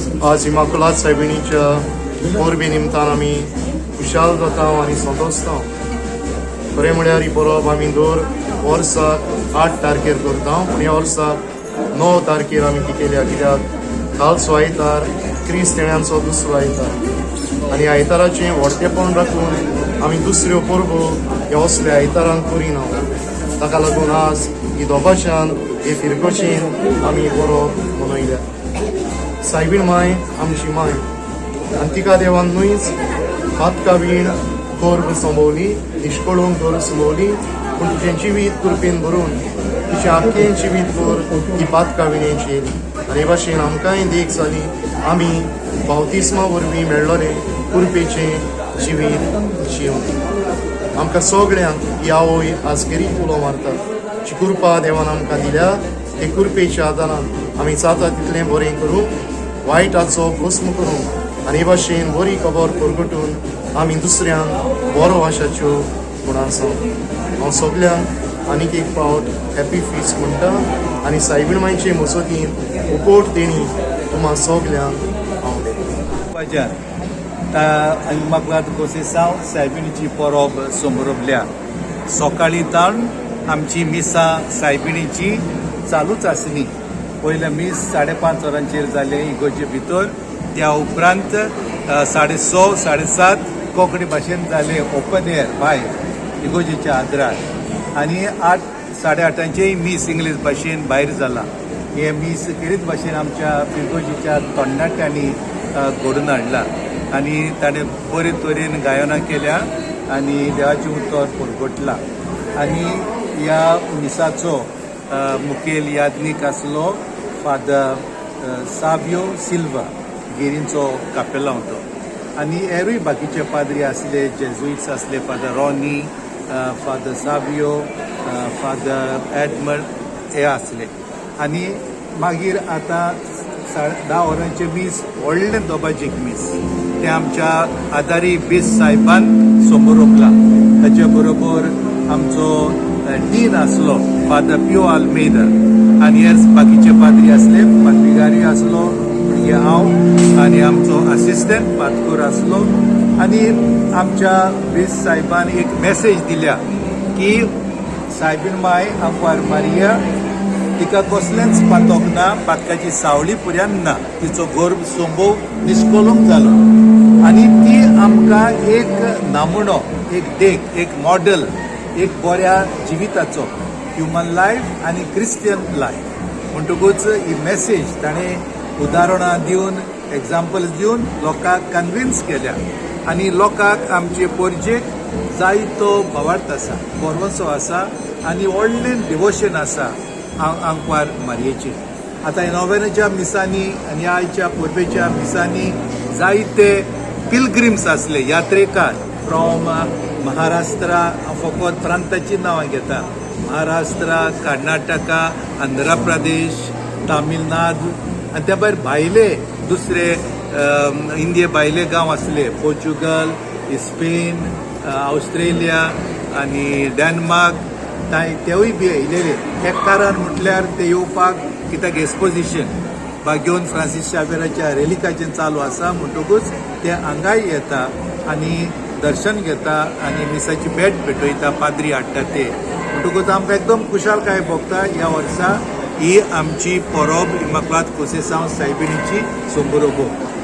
आज इमाकुलात सायबिणीच्या परबे निमतान आमी खुशाल जाता आनी संतोसता. खरें म्हळ्यार ही परब आमी दर वर्साक 8 तारखेर करता, पूण ह्या वर्साक 9 तारखेर आमी ती केल्या, कित्याक कालचो आयतार क्रिस्त येण्याचो दुसरो आयतार आनी आयताराचें व्हडतेपण राखून आमी दुसऱ्यो परबो ह्या असल्या आयतारांक करिना. ताका लागून आज ही दोबाशान हे फिरगोशीन आमी ही परब मनयल्या. सायबीण माय आमची माय आनी तिका देवान न्हूच पातकावीण गर्भ संभवली, निष्कळूंक गर्भ संभवली, पूण तिचें जिवीत कृपेन भरून तिचें आख्खें जिवीत भर ती पातकाविणेची येयली आनी हे भाशेन आमकांय देख जाली, आमी बावतिस्मा वरवीं मेळ्ळोलें कृपेचें जिवीत जिवन. आमकां सगळ्यांक ही आवय आज खेरीत उलो मारता. जी कृपा देवान आमकां दिल्या, ते कृपेच्या आदारान आमी जाता तितलें बरें करूंक, वायटाचो भस्म करूंक आनी हे भाशेन बरी खबर परगटून आमी दुसऱ्यांक बरो आशाच्यो गुणां हांव सगल्यांक आनीक एक फावट हॅपी फिस्ट म्हणटा आनी सायबीण मायचे मजतीन उकोट देणी तुमा सगल्यांक हांव बाजार ता इमाकुलाद कोसेसांव सायबिणीची परब समरपल्या. सकाळी ताण आमची मिसां सायबिणीची चालूच आसली. पयलें मीस 5:30 वरांचेर जालें इगोर्जे भितर. त्या उपरांत 6:30, 7:30 कोंकणी भाशेन जालें, ओपन एअर भायर इगोर्जेच्या आदरार आनी 8, 8:30 मीस इंग्लीश भाशेन भायर जालां. हें मीस खेरीत भाशेन आमच्या फिरगोजीच्या तरणाट्यांनी घडोवन हाडला आनी ताणें बरे तरेन गायनां केल्या आनी देवाचें उतर परगटलां. आनी ह्या मिसाचो मुखेल याज्ञीक आसलो फादर सावियो सिल्वा, गिरींचो कापेलांव तो आनी हेरूय बाकीचे पाद्री आसले, जेजुइट्स आसले, father Ronnie, father Savio, father Edmund हे आसले. आनी मागीर आतां 10:30 वरांचें मीस, व्हडलें दोबाजीक मीस, तें आमच्या आदारी बीस साहेबान समोर रोखला. ताचे बरोबर आमचो डीन आसलो फादर पियो आल्मेदा आनी हेर बाकीचे पाद्री आसले. पाद्रिगारी आसलो, म्हणजे हांव आनी आमचो असिस्टंट पातकूर आसलो. आनी आमच्या बीस साहेबान एक मेसेज दिल्या की सायबीण माय आंकवार मारिया, तिका कसलेंच पातक ना, पातकाची सावळी पुऱ्यान ना. तिचो गर्भ संभोव निष्कलंक जालो आनी ती आमकां एक नमुनो, एक देख, एक मॉडेल, एक बऱ्या जिविताचो, ह्युमन लायफ आनी क्रिस्टियन लायफ. म्हणटकूच ही मेसेज ताणें उदाहरणां दिवन, एग्जाम्पल्स दिवन लोकांक कन्विन्स केल्या आनी लोकांक आमचे पोरजेक जायतो भावार्थ आसा, भरवंसो आसा आनी व्हडलें डिवोशन आसा आंकवार मारयेचेर. आतां नोवेनाच्या मिसांनी आनी आयच्या परबेच्या मिसांनी जायते पिलग्रिम्स आसले, यात्रेकार फ्रॉम महाराष्ट्र. हांव फकत प्रांताची नांवां घेता: महाराष्ट्र, कर्नाटका, आंध्र प्रदेश, तामिळनाडू आनी त्या भायर भायले दुसरे इंडिये भायले गांव आसले, पोर्चुगल, स्पेन, ऑस्ट्रेलिया आनी डेनमार्क, तेवूय बी येयलेले. एक कारण म्हटल्यार ते येवपाक कित्याक एक्सपोजिशन बागेवन फ्रांसीस शावेराच्या रेलिकाचें चालू आसा, म्हणटकूच ते हांगाय येता आनी दर्शन घेता आनी मिसाची भेट भेटयता, पाद्री हाडटा ते. म्हणटकूच आमकां एकदम खुशालकाय भोगता ह्या वर्सा ही आमची परब इमाकुलाद कोसेसांव सायबिणीची सोंबरोबो.